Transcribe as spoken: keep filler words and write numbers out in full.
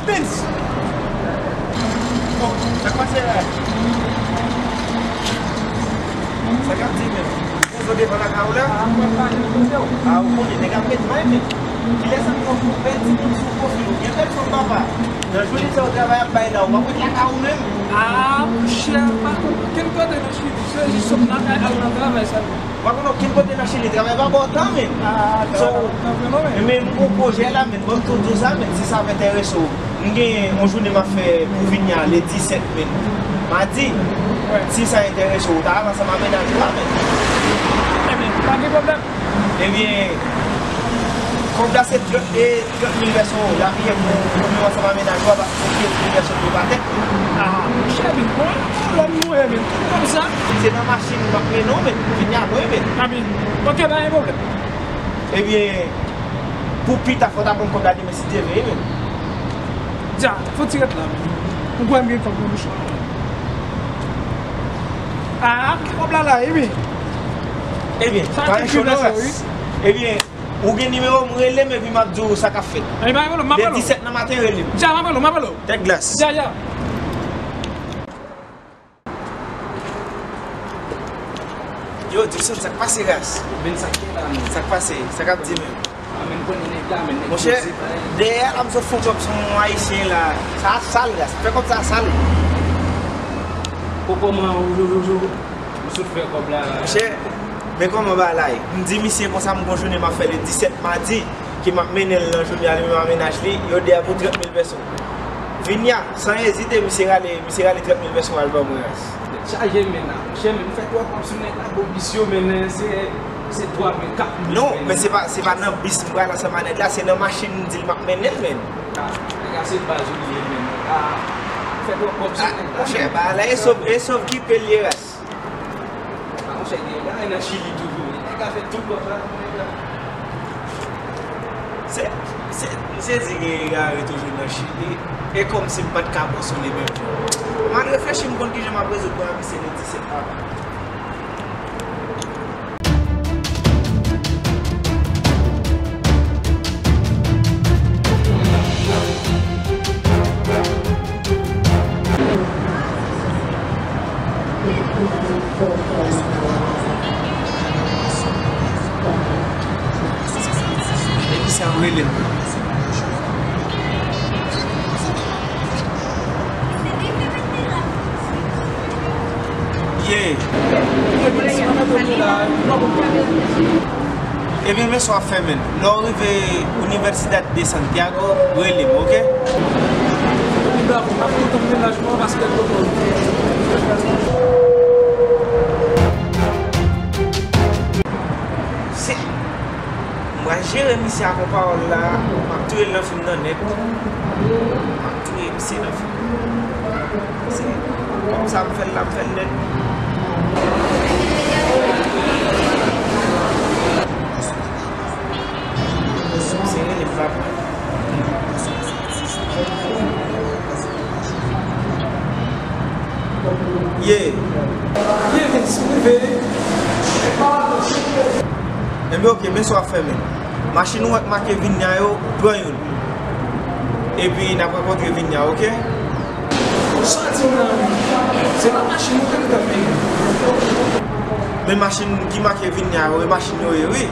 Benz! Bon, sa k pase la? Sa k ap di menm? Ou zo devan lakay ou la? A, mwen pa gen kote w. A, ou konnen, nèg ap met may menm. Kilès ankò pou pèdi moun sou pwofil ou? Gen tèlfòn papa. Nan jounen sa ou travay ap bay la, ou pa pou lakay ou menm? A, monchè, pa konn okenn kote nan Chili. Se jis sot lakay al nan travay sèlman. Pa konn okenn kote nan Chili, travay pa ba w tan, men. Ah, so, travay pa ba w tan, men. Men m gon pwojè la, men, ban m tou di w sa, men, si sa ap enterese w. M gen yon jounen m ap fè pou Vinya, le disèt, men. Madi, si sa enterese w, ou ta al ansanm ak mennaj ou a, men. Ebyen, pa gen pwoblèm. Ebyen, kòb la se trant, e, trant mil pèso, l ap ye pou, pou nou ansanm ak mennaj ou a, paske trant mil pèso pou pa tèt. Ah, monchè, men, bon, lòm nou ye, men, tout kòb sa. Se nan machin m ap mennen w, men, vin avè w, men. Ah, men, ok, pa gen pwoblèm. Ebyen, pou pita, fò w ta ban m kòb la demen, si Dye vle, men. Dja, fò ti rete la, men. Ou kwè m gen kòb nan bouch mwen? Ah, m gen kòb la la, wi, men. Ebyen, pa enchonas. Ebyen, ou gen nimewo m, rele m epi m ap di w sa k ap fèt. Ebyen, m ap rele w, m ap rele w. Le disèt nan maten, rele m. Dja, m ap rele w, m ap rele w. Tèt glas. Dja, dja. Yo, Dixon, sa k pase, ras? Men sa k gen la, men. Sa k pase? Sa k ap di menm? Ah, men, konnen nèg la, men, nèg. Monchè, poze, bay. Dèyè la, m sot fè yon kòb sou yon Ayisyen la. Sa sal, ras. Fè kòb sa sal. Kòman, ou, ou, ou, ou, ou sot fè kòb la? Monchè, men kòman bagay la ye? M di misye konsa, m gon jounen m ap fè le disèt madi, ke m ap mennen l nan jounen a, li menm ak mennaj li, yo de a pou trant mil pèso. Vinya, san ezite, misye rale, misye rale trant mil pèso al ban mwen, ras. Tèt chaje, men, la, monchè, men, m fè twò kòb sou nèg la, bon, bis yo, men, se, se twa mil, kat mil. Non, men se pa, se pa nan bis m pral ansanm ak nèg la, se nan machin m di l m ap mennen l, men. Ah, nèg la se baz ou li ye, men. Ah, m fè twò kòb sou nèg la, monchè, men. Bagay la, e sòf, e sòf ki pe l ye, ras. Ah, monchè, gen bagay nan Chili toujou, wi. Nèg la fè tout kòb la pou nèg la. Se, se, m sezi gen egare toujou nan Chili. E kòmsi m pa t ka bon sou li menm jan. M al reflechi, m konn kijan m ap rezoud pwoblèm misye le disèt avril. Epi sa yo rele m. Yeah. Ebyen, men sa w ap fè, men. Lè w rive Universidad de Santiago, rele m, oke? Wi, bravo. M ap kontan mennaj mwen paske l kontan. Se, m pral jere misye ak yon pawòl la, m ap touye l nan fim nan nèt. M ap touye misye nan fim. Se kòm sa m fè l la, m fè l nèt. Se rele m pa pran. Ye. Ye, Vince, m rive. Enben, oke, men sa w ap fè, men. Machin ou wè k make Vinya yo, pran youn. Epi n ap rankontre Vinya, oke? Sa w di m la, se pa machin ou ke m t ap mennen. Men machin ki make Vinya yo, e machin yo ye, wi.